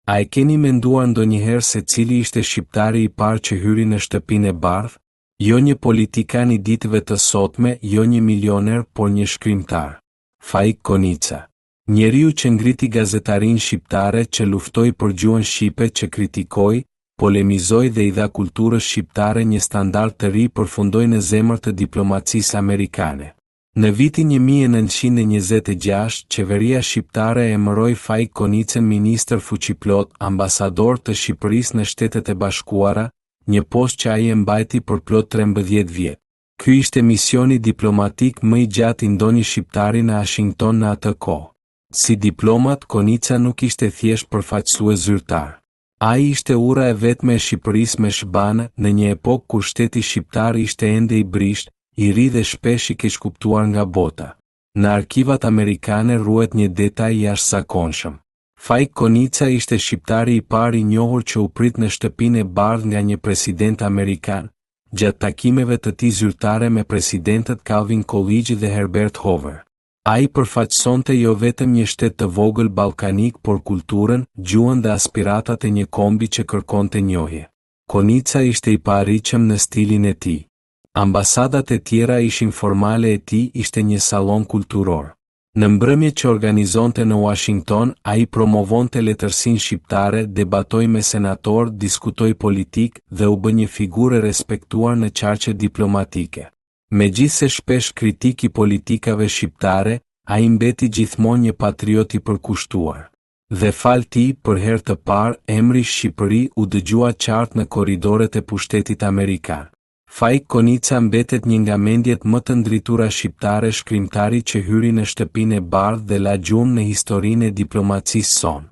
A e keni menduar ndonjëherë se cili ishte shqiptari i parë që hyri në Shtëpinë e Bardhë? Jo një politikan i ditëve të sotme, jo një milioner, por një shkrimtar. Faik Konica. Njeriu që ngriti gazetarinë shqiptare, që luftoi për gjuhën shqipe, që kritikoi, polemizoi dhe i dha kulturës shqiptare një standard të ri përfundoi në zemër të diplomacisë amerikane. Në vitin 1926, qeveria shqiptare e emëroi Faik Konicën ministër fuqiplotë, ambasador të Shqipërisë në Shtetet e Bashkuara, një post që ai e mbajti për plot 13 vjet. Ky ishte misioni diplomatik më i gjatë i ndonjë shqiptari në Uashington në atë kohë. Si diplomat, Konica nuk ishte thjesht përfaqësues zyrtar. Ai ishte ura e vetme e Shqipërisë me SHBA-në në një epokë kur shteti shqiptar ishte ende i brishtë, i ri dhe shpesh i keqkuptuar nga bota. Në arkivat amerikane ruhet një detaj i jashtëzakonshëm. Faik Konica ishte shqiptari i parë i njohur që u prit në Shtëpinë e Bardhë nga një president amerikan, gjatë takimeve të tij zyrtare me presidentët Calvin Coolidge dhe Herbert Hoover. Ai përfaqësonte jo vetëm një shtet të vogël ballkanik por kulturën, gjuhën dhe aspiratat e një kombi që kërkonte njohje. Konica ishte i paarritshëm në stilin e tij. Ambasadat e tjera ishin formale e tij ishte një sallon kulturor. Në mbrëmjet që organizonte në Uashington, ai promovonte letërsinë shqiptare, debatoi me senatorë, diskutoi politikë dhe u bë një figurë e respektuar në qarqet diplomatike. Megjithëse shpesh kritik i politikave shqiptare, ai mbeti gjithmonë një patriot i përkushtuar. Dhe falë tij, për herë të parë, emri Shqipëri u dëgjua qartë në korridoret e pushtetit amerikan. Faik Konica mbetet një nga mendjet më të ndritura shqiptare shkrimtari që hyri në Shtëpinë e Bardhë dhe la gjurmë në historinë e diplomacisë sonë.